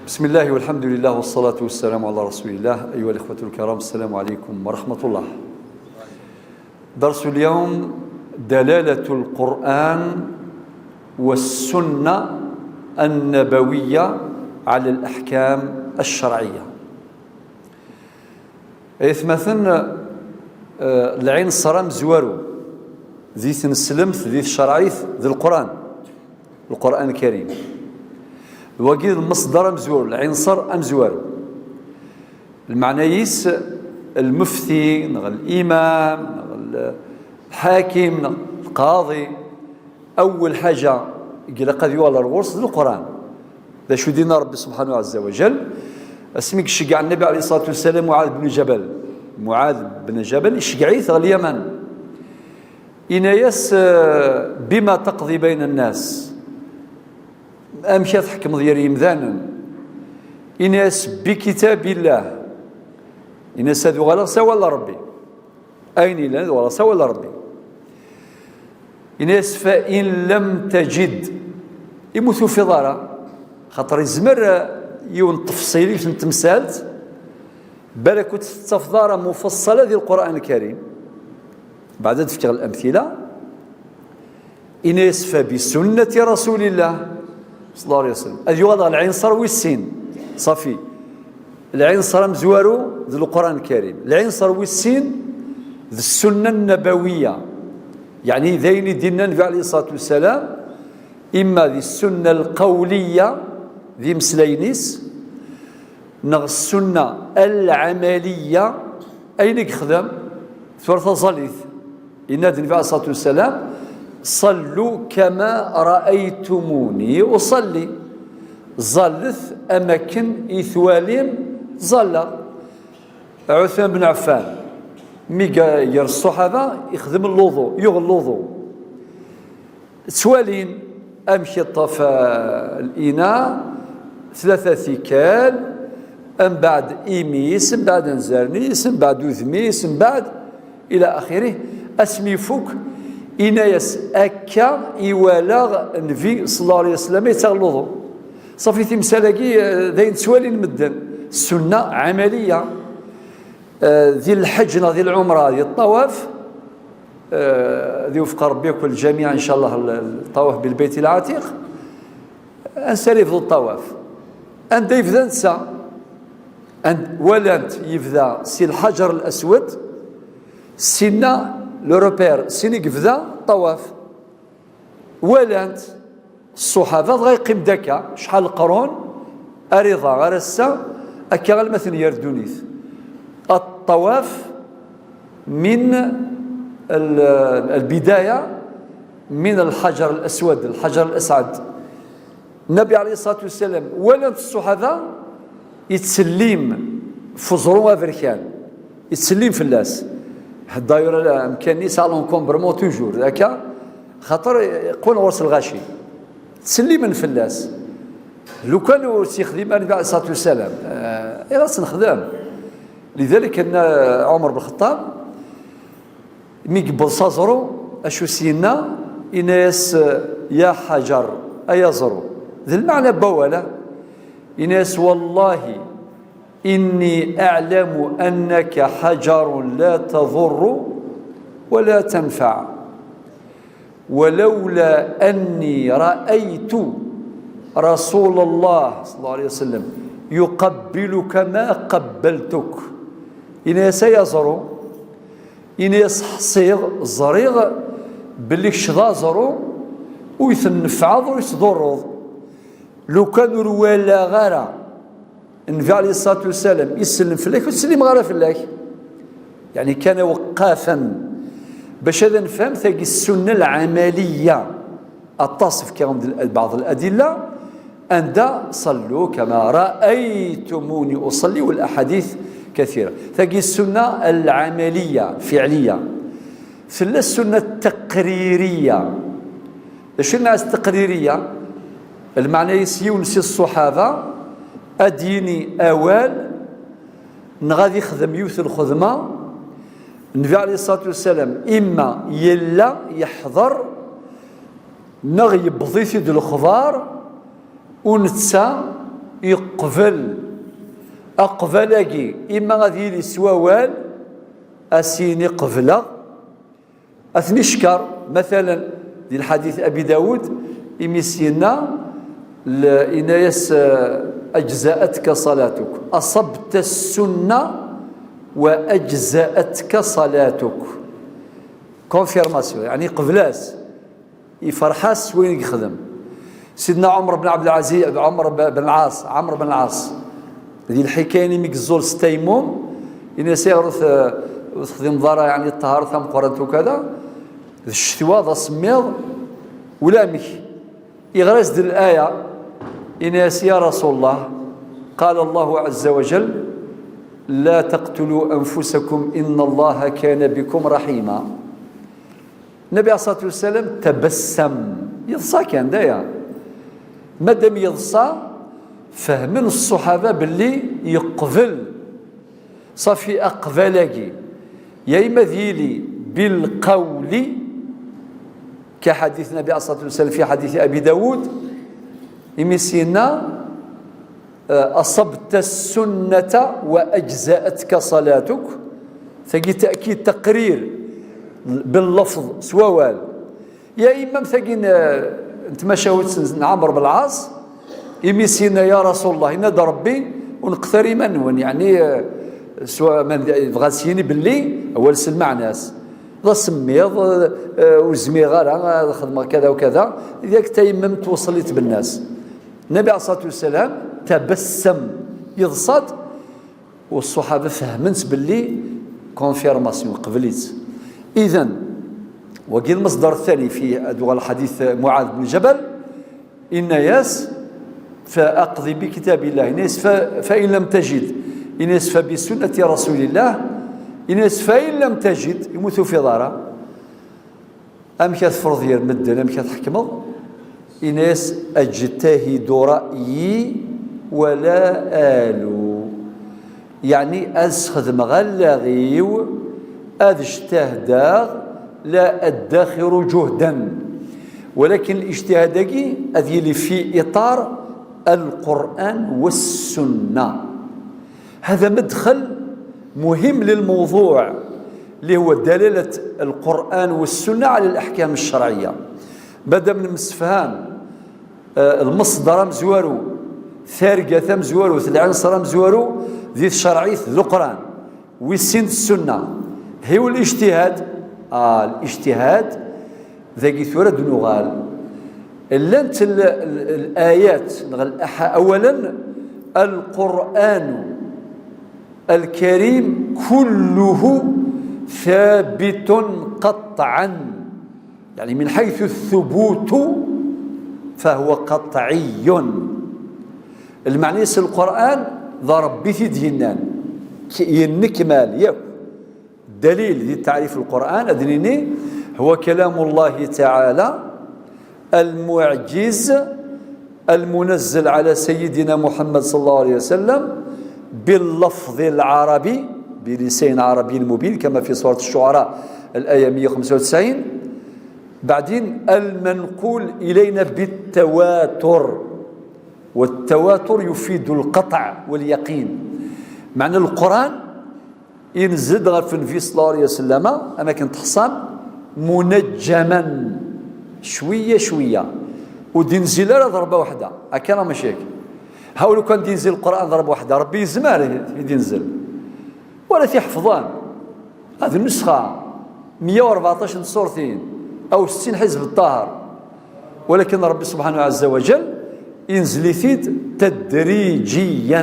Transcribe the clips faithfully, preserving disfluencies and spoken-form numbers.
بسم الله والحمد لله والصلاة والسلام على رسول الله. أيها الإخوة الكرام، السلام عليكم ورحمة الله. درس اليوم: دلالة القرآن والسنة النبوية على الأحكام الشرعية. Aytmaten, eh, lɛinṣer amezwaru di tneslemt, di tcerɛit, d Lqur'an. Lqur'an Karim. Wagi d lmeṣdar amezwaru, lɛinṣer amezwaru. Lmeɛna-is, lmufti, neɣ limam, neɣ lḥakim, neɣ lqaḍi, awwel ḥaǧa i ilaq ad yuɣal ar ɣur-s d Lqur'an. D acu d-yenna Ṛebbi subḥanahu ɛezza wa jall? Asmi i iceggeɛ Nnabi ɛalayhi ṣṣalatu wassalam Muɛad ben Ǧabal. Muɛad ben Ǧabal iceggeɛ-it ɣer Lyaman. Yenna-yas, eh, "Bima taqḍi bayna nnas?" Amek ad tḥekmeḍ gar yimdanen? Yenna-yas, "Bi kitabillah." Yenna-yas, "Ad uɣaleɣ s awal n Ṛebbi." Ayen yellan ad uɣaleɣ s awal n Ṛebbi. Yenna-yas, "Fa in lam tajid." Imi ur tufiḍ ara, xaṭer yezmer, eh, yiwen n tefṣil, yiwet n temsalt, balak ur tt-tettafeḍ ara mufaṣṣala di Lqur'an Lkarim. Beɛd ad d-fkeɣ lamtila. Yenna-yas, "Fa bi sunnati rasulillah, sallallahu alayhi wa sallam." Ad yuɣal ɣer lɛinṣer wis sin. Ṣafi. Lɛinṣer amezwaru d Lqur'an Lkarim. Lɛinṣer wis sin d ssunna nnabawiya. Yeɛni d ayen i d-yenna Nnbi ɛalayhi ṣṣalatu wassalam, imma di ssunna lqawliya, d imeslayen-is, neɣ ssunna lɛamaliya, ayen i yexdem, tura taẓallit. Yenna-d Nnbi ɛalayhi ṣṣalatu wassalam, "Ṣallu kama raaytumuni uṣalli." Ẓallet am akken i twalim ẓalleɣ. Ɛuthman ben Ɛeffan, mi ga-, gar ṣṣuḥaba, ixdem luḍu, yuɣ luḍu. Ttwalin amek iṭṭef, eh, lina, tlata tikkal, mbeɛd imi-s, mbeɛd anzaren-is, mbeɛd udem-is, mbeɛd ila axirih. Asmi ifuk, yenna-yas, "Akka i walaɣ Nnbi, sallallahu alayhi wa sallam, yettaɣ luḍu." Ṣafi, timsal-agi, eh, d ayen ttwalin medden. Ssunna ɛamaliya. Eh, di lḥeǧ neɣ di lɛumra, di ṭṭawaf, eh, ad iwefeq Ṛebbi akk lǧamiɛ, ncallah, l-, l-, ṭṭawaf bilbeyt lɛatiq. Ansa ara yebdu ṭṭawaf? Anda yebda netta? And-, walant yebda si lḥaǧer laswed, sinna, le repère, sin i yebda ṭṭawaf. Walant ṣṣuḥaba, dɣa yeqqim-d akka, acḥal leqrun, ar iḍ-a, ar ass-a, akka alma ten-yer ddunit. Aṭṭawaf min al-, albidaya min lḥaǧer alaswad, lḥaǧer alasɛad. Nnabi ɛalayhi ṣṣalatu wassalam, walant ṣṣuḥaba, yettsellim f uẓru aberkan, yettsellim fell-as. D'ailleurs, amkan-nni yesɛa l'encombrement toujours, akka, xaṭer qqun ɣur-s lɣaci. Ttsellimen fell-as. Lukan ur s-yexdim ara Nnbi ɛalayhi ṣṣalatu wassalam, eh, ayɣer ad s-nexdem? Lidalik, yenna Ɛumer ben Lxeṭṭab, mi yewweḍ s aẓru, acu s-yenna? Yenna-yas, "Ya ḥaǧer, ay aẓru." D lmeɛna n wawal-a. Yenna-yas, "Wallahi, inni a'lamu annaka ḥaǧerun la taḍurru wa la tanfaɛ. Walawla anni ra'aytu Rasulallah, sallallahu alayhi wa sallam, yuqabbiluka ma qabbaltuk." Yenna-yas, "Ay aẓru," yenna-yas, "ḥṣiɣ, ẓriɣ belli kečč d aẓru, ur yi-tneffɛeḍ, ur yi-tḍurruḍ. Lukan ur walaɣ ara Nnbi ɛalayhi ṣṣalatu wassalam isellem fell-ak, ur ttsellimeɣ ara fell-ak." Yeɛni, kana weqqafan. Bac ad nefhem, tagi ssunna lɛamaliya. Aṭas, fkiɣ-am-d l-, baɛḍ ladilla, anda, "Ṣallu kama raaytumuni uṣalli", wal aḥadit kathira. Tagi ssunna lɛamaliya, fiɛliya. Tella ssunna taqririya. D acu i lmeɛna taqririya? Lmeɛna-is, yiwen si ṣṣuḥaba ad d-yini awal, neɣ ad ixdem yiwet n lxedma, Nnbi ɛalayhi ṣṣalatu wassalam imma yella yeḥḍer, neɣ yewweḍ-it-id lexbar, u netta Yeqbel. Aqbal-agi, ima ad yili s wawal, ad s-yini qebleɣ, ad ten-ickeṛ. Matalan, di lḥadit Abi Dawud, imi s-yenna, l-, yenna-yas, eh, "Ajza'atka salatuk, asabta ssunna wa ajza'atka salatuk." Confirmation, yeɛni qbel-as, iferḥ-as s wayen i yexdem. Sidna Ɛmer ben Ɛebdelaziz, Ɛmer b-, ben Lɛas, Ɛmer ben Lɛas, di lḥikayeni mi yeẓẓul s taymum, ini-as: "Ayɣer ur t-, ur texdimeḍ ara, yeɛni, ṭṭhara tameqqrant ukada? D ccetwa, d asemmiḍ, ulamek." Iɣra-as-d laya, ini-as: "Ya Rasul Allah, qala Allahu azza wa jal, la taqtulu anfusakum, inna Allaha kana bikum rahima." Nabi alayhi ṣṣalatu wassalam tabassam, yeḍsa kan, d aya. Madam yeḍsa, fehmen ṣṣuḥaba belli yeqbel. Ṣafi, aqbal-agi, ya ima ad yili bilqawli, ka ḥadit Nabi alayhi ṣṣalatu wassalam fi ḥadit Abi Dawud, imi s-yenna, eh, "Asabta ssunnata wa ajza'atka salatuk." Tagi ta'kid, taqrir, bil lafḍ, s wawal. Ya imam tagi n, n tmacahut n, n Ɛamr ben Lɛas, imi s-yenna: "Ya Rasul Allah, yenna-d Rebbi, ur neqqet ara iman-nwen." Yeɛni, eh, s wa-, man d-, dɣa s-yini belli awal s lmeɛna-s. D asemmiḍ, eh, ur zmireɣ ara ad xedmeɣ kada u kada. Yak taymem twṣel i tbenna-s. Nabi alayhi ṣṣalatu wassalam tabassam, yeḍsa-d, u ṣṣuḥaba fehmen-tt belli confirmation, qbel-itt. Idan, wagi lmasdar thani fi, ad uɣal ḥadit Muɛad ben Jabal, inna-yas: "Faqdi bi kitabillah." Inna-yas: "Fa, fa in lam tajid." Inna-yas: "Fa bi sunnati rasulillah." Inna-yas: "Fa in lam tajid", imi ur tufiḍ ara. Amek ad tefreḍ gar medden, amek ad tḥekmeḍ? Ini-as: "Ajtahidu ra'yi wala alu." Yeɛni ad sxedmeɣ allaɣ-iw, ad jtahdeɣ, la addaxiru juhdan. Walakin lijtihad-agi ad yili fi iṭar Alqur'an wassunna. هذا مدخل مهم للموضوع اللي هو دلالة القرآن والسنة على الأحكام الشرعية. مادام نمسفهام، آه، المصدر مزوارو، ثارقة مزوارو، العنصر مزوارو، ذي الشرعية القرآن، ويسين السنة، هي والاجتهاد. آه، الاجتهاد ذاك ثورة نغال. لانت ال-، ال-، الآيات، نغال أح-، أولا، القرآن الكريم كله ثابت قطعا، يعني من حيث الثبوت فهو قطعي. المعني القرآن ذا ربي في دينان، ك-، ينكمال، ياك. الدليل لتعريف القرآن، أدنيني، هو كلام الله تعالى المعجز المنزل على سيدنا محمد صلى الله عليه وسلم باللفظ العربي، بلسان عربي مبين، كما في سورة الشعراء الآية مية وخمسة وتسعين. بعدين المنقول إلينا بالتواتر، والتواتر يفيد القطع واليقين. معنى القرآن ينزل غير في النبي صلى الله عليه وسلم، أما كنت حصان منجما شوية شوية، ودينزل على ضربة واحدة. أكان مشاك. هاولو كان دينزل القرآن ضربة واحدة، ربي يزمار يدينزل. ولا تيحفظان. هذه النسخة مية وأربعطاش سورتين أو ستين حزب الطاهر. ولكن ربي سبحانه عز وجل ينزل يثيد تدريجيا،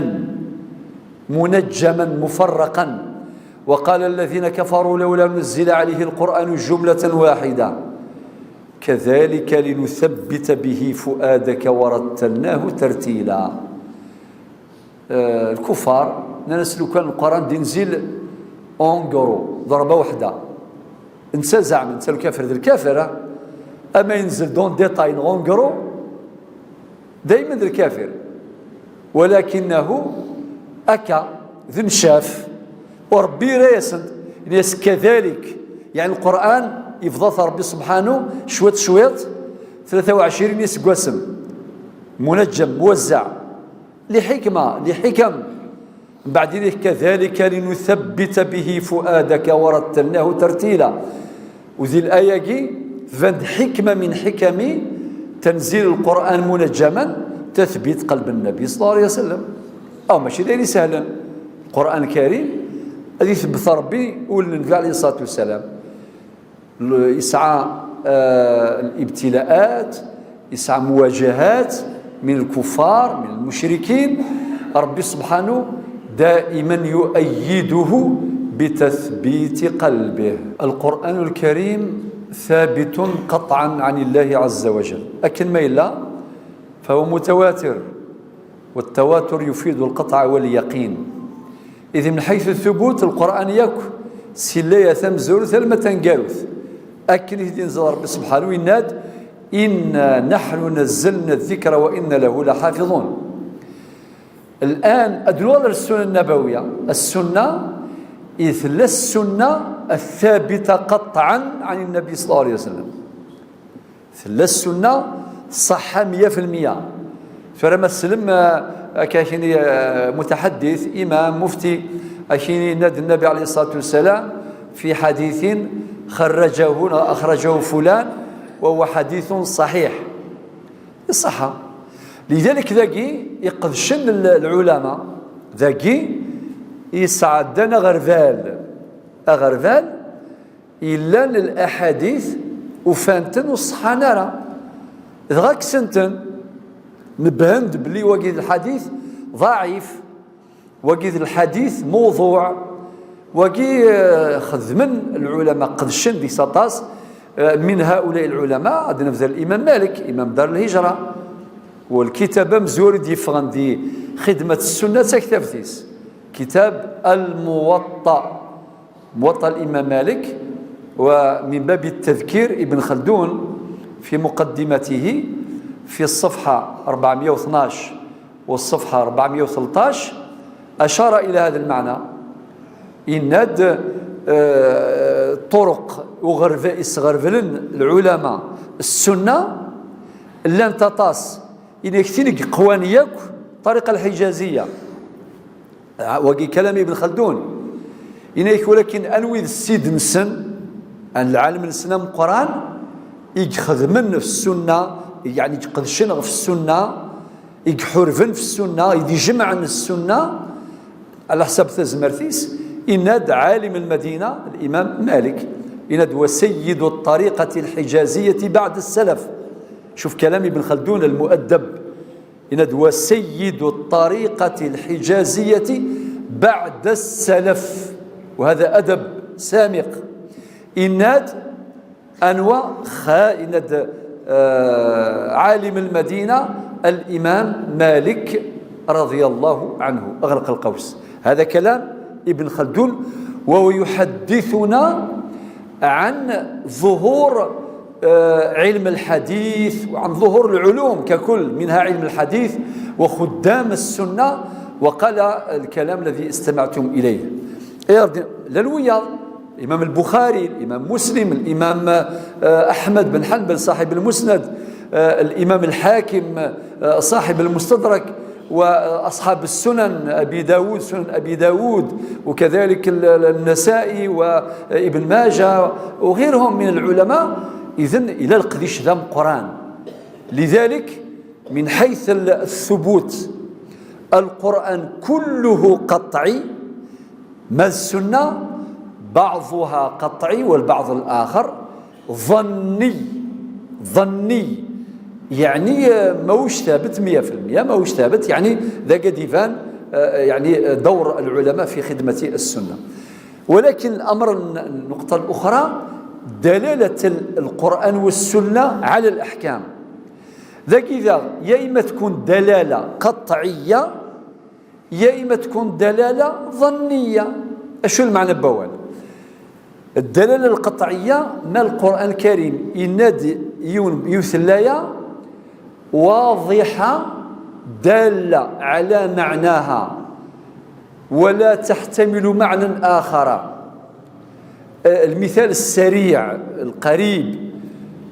منجما، مفرقا. وقال الذين كفروا لولا نزل عليه القرآن جملة واحدة كذلك لنثبت به فؤادك ورتلناه ترتيلا. آه، الكفار، ناس لو كان القرآن دينزل اون غرو، ضربة واحدة. انسى زعما، انسى الكافر ذا الكافر، آه. أما ينزل دون ديتاي اون غرو، دايما ذا الكافر. ولكنه أكا ذن شاف، وربي ريسن، الناس كذلك. يعني القرآن يفضل ربي سبحانه شويط شويط، ثلاثة وعشرين يسقسم، منجم، موزع. لحكمة، لحكم. بعد ذلك: "كذلك لنثبت به فؤادك ورتلناه ترتيلا". وذي الآية تبان حكمة من حكم تنزيل القرآن منجما، تثبيت قلب النبي صلى الله عليه وسلم. أو ماشي داير يسهلا القرآن الكريم، هذه ثبت ربي وللنبي عليه الصلاة والسلام. يسعى، آه، الابتلاءات، يسعى مواجهات من الكفار، من المشركين. ربي سبحانه دائما يؤيده بتثبيت قلبه. القرآن الكريم ثابت قطعا عن الله عز وجل، أكن ما إلا فهو متواتر، والتواتر يفيد القطع واليقين. إذ من حيث الثبوت، القرآن ياك سلاية ثمزورث المتنقاروث. أكن يهدي نزل ربي سبحانه ويناد: "إنا نحن نزلنا الذكر وإنا له لحافظون". الآن أدلول السنة النبوية، السنة، إذ لا السنة الثابتة قطعا عن النبي صلى الله عليه وسلم. Tella السنة صحة مية في المية. Tura ma tselm, ah, akka kini, ah, متحدث، إمام، مفتي، akini yenna-d النبي عليه الصلاة والسلام في حديث خرجه، أخرجه فلان وهو حديث صحيح. صحة. لذلك ذاكي يقدشن ال-، العلماء، ذاكي يسعدنا غربال. أغربال، إلا الأحاديث وفانتن والصحة نرى. دغا كسنتن، نبهند بلي وقيد الحديث ضعيف، وقيد الحديث موضوع، وقي، آه، خدمن العلماء قدشن دي سطاس، آه، من هؤلاء العلماء عندنا مثلا الإمام مالك، إمام دار الهجرة، والكتاب مزور دي فغندي خدمة السنة تكتبتيس، كتاب الموطأ. موطأ الإمام مالك، ومن باب التذكير ابن خلدون في مقدمته في الصفحة أربعمية واثناش والصفحة أربعمية وثلطاش أشار إلى هذا المعنى. إناد، آه، طرق وغرف-، إسغرفلن العلماء السنة لن تطاس إنك تنق قوانيك طريقة الحجازية. Wagi kalam Ibn Khaldun. Yenna-yak, walakin anwi d ssid-nsen, ɛni lɛalem-nsen ameqqran, i ixedmen ɣef ssunna, yeɛni i iqedcen ɣef ssunna, i iḥurben ɣef ssunna, i d-ijemɛen ssunna, ɛla ḥsab tazmert-is, yenna-d ɛalim Lmadina, Limam Malik, yenna-d: "وسيد الطريقة الحجازية بعد السلف". شوف كلام ابن خلدون المؤدب. إناد: "وسيد الطريقة الحجازية بعد السلف". وهذا أدب سامق. إناد أنوى خا-، إناد، آه، عالم المدينة الإمام مالك رضي الله عنه، أغلق القوس. هذا كلام ابن خلدون، وهو يحدثنا عن ظهور، آه، علم الحديث وعن ظهور العلوم ككل، منها علم الحديث وخدام السنة، وقال الكلام الذي استمعتم إليه. إيه، لا الوياض، الإمام البخاري، الإمام مسلم، الإمام، آه، أحمد بن حنبل صاحب المسند، آه، الإمام الحاكم، آه، صاحب المستدرك، وأصحاب السنن، أبي داود، سنن أبي داود، وكذلك ال-، ال-، النسائي وابن ماجه وغيرهم من العلماء. إذن إلى القديش ذا قرآن. لذلك من حيث ال-، الثبوت، القرآن كله قطعي، ما السنة بعضها قطعي والبعض الآخر ظني. ظني يعني، آه، ماهوش ثابت مية في المية، ماهوش ثابت، يعني ذاك ديفان، آه، يعني دور العلماء في خدمة السنة. ولكن الأمر، الن-، النقطة الأخرى، دلالة ال-، القرآن والسنة على الأحكام. ذاك إذا يا إما تكون دلالة قطعية، يا إما تكون دلالة ظنية. أشو المعنى بوال؟ الدلالة القطعية، ما القرآن الكريم ينادي يون-، يوثلايا واضحة، دالة على معناها، ولا تحتمل معنى آخر. آه، المثال السريع القريب،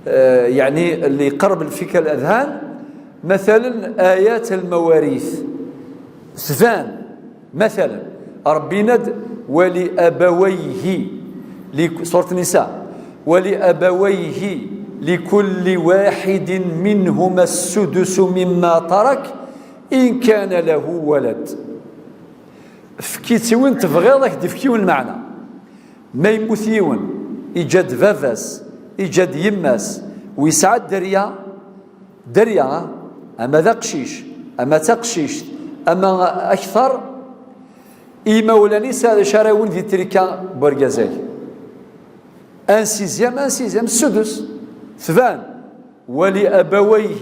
آه، يعني اللي يقرب الفكرة الأذهان، مثلا آيات المواريث. Tban, مثلا, Ṛebbi yenna-d: "ولأبويه", li-, surat Nisa, "ولأبويه لكل واحد منهما السدس مما ترك إن كان له ولد". Efk-itt i win tebɣiḍ, ad k-d-ifk yiwen lmeɛna. Ma yemmut yiwen, iǧǧa-d baba-s, iǧǧa-d yemma-s, u yesɛa dderya, dderya, ama d aqcic, ama d taqcict, ama akter, imawlan-is d acu ara awin di trika n wergaz-agi? Un sixième, un sixième, sudus. Tban. "ولأبويه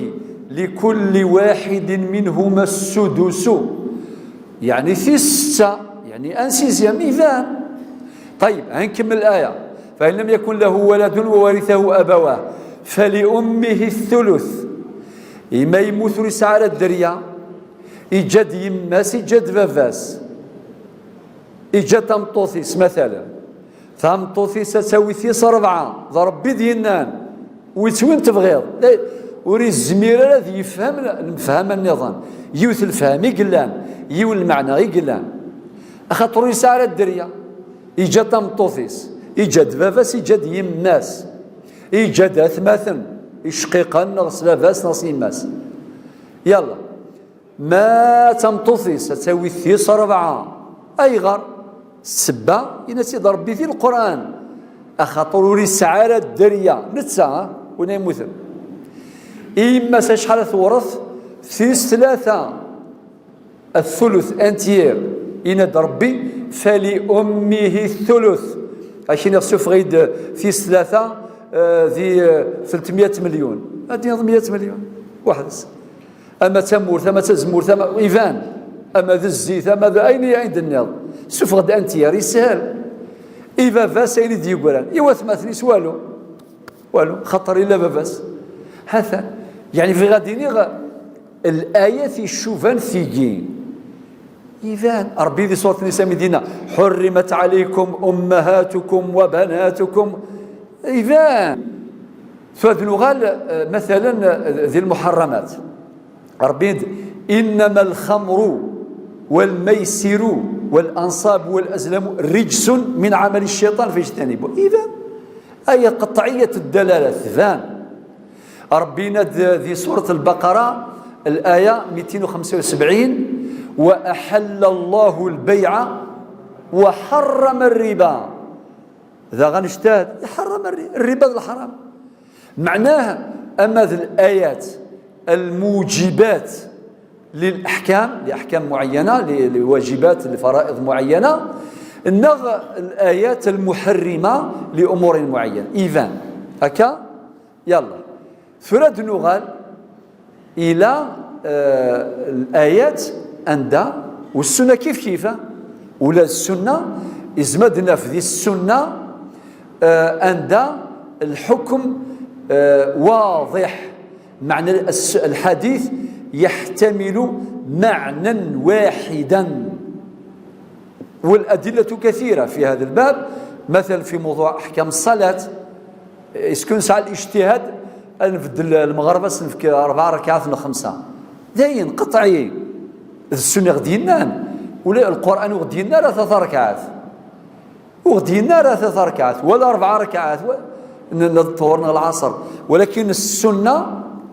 لكل واحد منهما السدس". Yeɛni tis setta, yeɛni un sixième, iban. Ṭayyeb, ad nkemmel aya. "فإن لم يكن له ولد وورثه أبواه فلأمه الثلث". Imi yemmut ur yesɛi ara dderya, iǧǧa-d yemma-s, iǧǧa-d baba-s, iǧǧa-d tameṭṭut-is, matalan. Tameṭṭut-is ad tawi tis ṛebɛa, d Ṛebbi i d-yennan, wi-tt win tebɣiḍ. La, ur yezmir ara ad yefhem lemfehama nniḍen. Yiwet lefhama i yellan, yiwen lmeɛna i yellan. Axaṭer ur yesɛi ara dderya. Iǧǧa-d tameṭṭut-is, iǧǧa-d baba-s, iǧǧa-d yemma-s, iǧǧa-d atmaten, icqiqen neɣ s baba-s neɣ s yemma-s. Yalla. Ma tameṭṭut-is ad tawi tis ṛebɛa. Ayɣer? Ssebba, yenna-tt-id Ṛebbi di Lqur'an. Axaṭer ur yesɛi ara dderya, netta, win ay yemmuten. I yemma-s acḥal ad tewṛet? Tis tlata. Thuluth, un tiers. Yenna-d Ṛebbi: "فلأمه الثلث". Akken i ɣ-sufeɣ-id tis tlata, eh, di, eh, tlettmya milyun. Ad d-tiniḍ mya milyun. Weḥd-s. Ama d tamurt, ama d tazemmurt, ama iban, ama d zzit, ama d ayen i, ayen d-nniḍ. Sufeɣ-d un tiers, yeshel. I baba-s ayen i d-yeggran. I watmaten-is walu. Walu. Xaṭer illa baba-s. Hatan. Yeɛni bɣiɣ ad d-iniɣ, layat icuban tigi. Iban. Ṛebbi di surat Nisa mi d-yenna: "حرمت عليكم أمهاتكم وبناتكم". Iban. Tura ad nuɣal, eh, matalan, eh, di lmuḥerramat. Ṛebbi d: "إنما الخمر والميسر والأنصاب والأزلام رجس من عمل الشيطان فاجتنبوه". Iban. Aya qeṭɛiyat ddalala, tban. Ṛebbi yenna-d di surat Lbaqara, laya mitin u xemsa u sebɛin: "وأحل الله البيع وحرم الربا". Daɣen ijtahad, iḥeṛṛem rri-, rriba d leḥṛam. Meɛnah, ama d layat lmujibat lil aḥkam, li aḥkam muɛeyyana, li, li wajibat, li fara'iḍ muɛeyyana, neɣ layat lmuḥerrima li umurin muɛeyyana. Iban. Akka? Yalla. Tura ad nuɣal ila, eh, layat anda, u ssunna kif kif, eh? Ula d ssunna, izmer ad naf di ssunna, eh, anda lḥukm, eh, waḍiḥ. Meɛna as-, lḥadit yeḥtamilu meɛnan waḥidan. والأدلة كثيرة في هذا الباب، مثلا في موضوع أحكام الصلاة، est-ce que nesɛa الاجتهاد ad nbeddel lmeɣreb ad s-nefk rebɛa rakaɛat neɣ xemsa? D ayen qeṭɛi. D ssunna i ɣ-d-yennan, ula Lqur'an ur ɣ-d-yenna ara tlata rakaɛat. Ur ɣ-d-yenna ara tlata rakaɛat, wala rebɛa rakaɛat, wa-, n, n ṭṭuhur neɣ lɛaṣer. Walakin ssunna,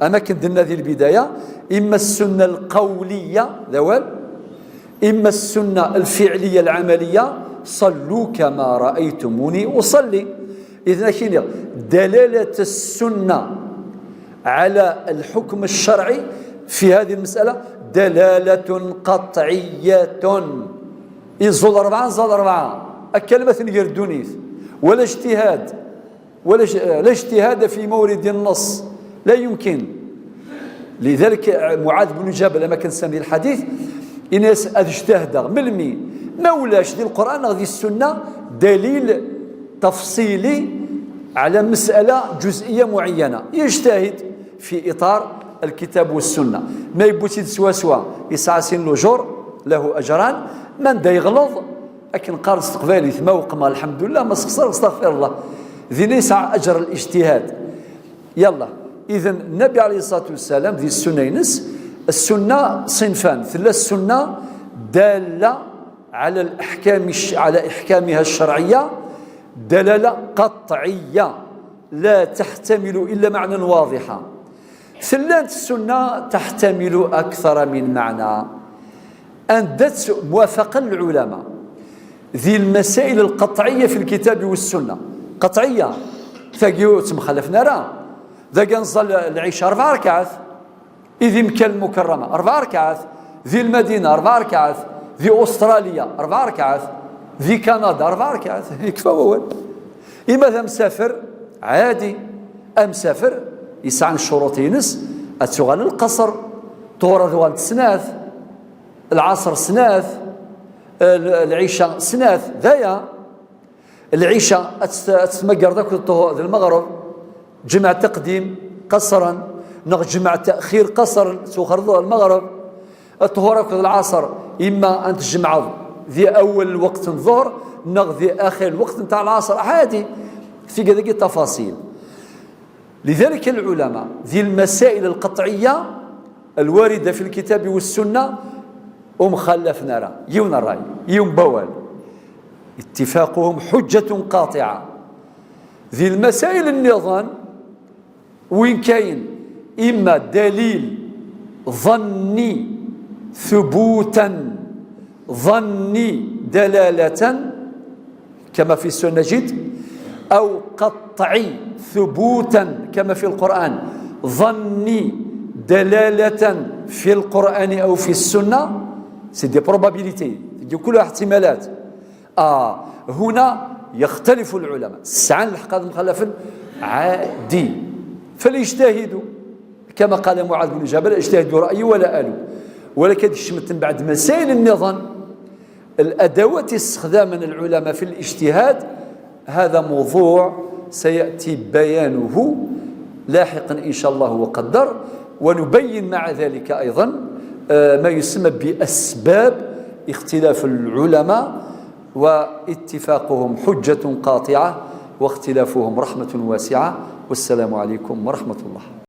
am akken d-nenna di lbidaya, imma ssunna lqawliya, d awal, imma ssunna lfiɛliya lɛamaliya, "صلوا كما رأيتموني أصلي". Idan, ad k-iniɣ, دلالة السنة على الحكم الشرعي في هذه المسألة دلالة قطعية. Iẓul rebɛa, nẓal rebɛa. Akka alma tnger ddunit. ولا اجتهاد. ولا اج-، لا اجتهاد في مورد النص. لا يمكن. لذلك معاذ بن جبل، لما كان سامي الحديث، إناس أجتهد. ملمي. ما ولاش دي القرآن أو دي السنة دليل تفصيلي على مسألة جزئية معينة. يجتهد في إطار الكتاب والسنة. ما يبوتي سوا سوا يسعى سين لو جور، له أجران. من دا يغلظ، akken qqaren s teqbaylit, ma weqmeɣ, lḥemdullah, ma sxeṣreɣ, astaɣfirullah. Dinna yesɛa aǧer n lijtihad. Yalla. Idan, Nnabi ɛalayhi ṣṣalatu wassalam, di ssunna-ines, ssunna ṣinfan. Tella ssunna دالة على الأحكام الش-، على إحكامها الشرعية دلالة قطعية لا تحتمل إلا معنى واضحا. Tellant السنة تحتمل أكثر من معنى. Anda-tt موافقة العلماء ذي المسائل القطعية في الكتاب والسنة؟ قطعية. Tagi ur ttemxalafen ara. Dagi neẓẓa lɛica rebɛa rkaɛat. I di Mekka Lmukerrama, rebɛa rkaɛat. Di Lmadina, rebɛa rkaɛat. Di Ustṛalya, rebɛa rkaɛat. Di Kanada, rebɛa rkaɛat. Yekfa wawal. Ima d amsafer, ɛadi. Amsafer yesɛan ccuruṭ-ines, ad tuɣal lqaṣer, ṭṭuhur ad uɣalent snat, lɛaṣer snat, l-, lɛica snat, d aya. Lɛica ad tt-, ad tt-tmagreḍ akked ṭṭuhur d lmeɣreb, ǧemɛet taqdim qasran, neɣ ǧemɛet taxir qasran, tuxreḍ lmeɣreb, ṭṭuhur akked lɛaṣer, ima ad tjemɛeḍ di awal lweqt n ḍuhr, neɣ di axir lweqt ntaɛ lɛaṣer, ɛadi, tigi dagi tafaṣil. لذلك العلماء ذي المسائل القطعية الواردة في الكتاب والسنة ur mxallafen ara. Yiwen ṛṛay, yiwen wawal. اتفاقهم حجة قاطعة. Di lmasail nniḍen, win kayen, ima dalil ظني ثبوتا، ظني دلالة، كما في السنة جد، أو قطعي ثبوتا كما في القرآن، ظني دلالة في القرآن أو في السنة، c'est des probabilités، تجي كلها احتمالات. آه، هنا يختلف العلماء، سعان الحق هذا مخلف عادي، فليجتهدوا. كما قال معاذ بن جبل: اجتهدوا رأيي ولا ألو. ولكن شمت بعد مسائل النظام، الأدوات استخداما العلماء في الاجتهاد، هذا موضوع سيأتي بيانه لاحقا إن شاء الله وقدر، ونبين مع ذلك أيضا، آه، ما يسمى بأسباب اختلاف العلماء، واتفاقهم حجة قاطعة، واختلافهم رحمة واسعة. والسلام عليكم ورحمة الله.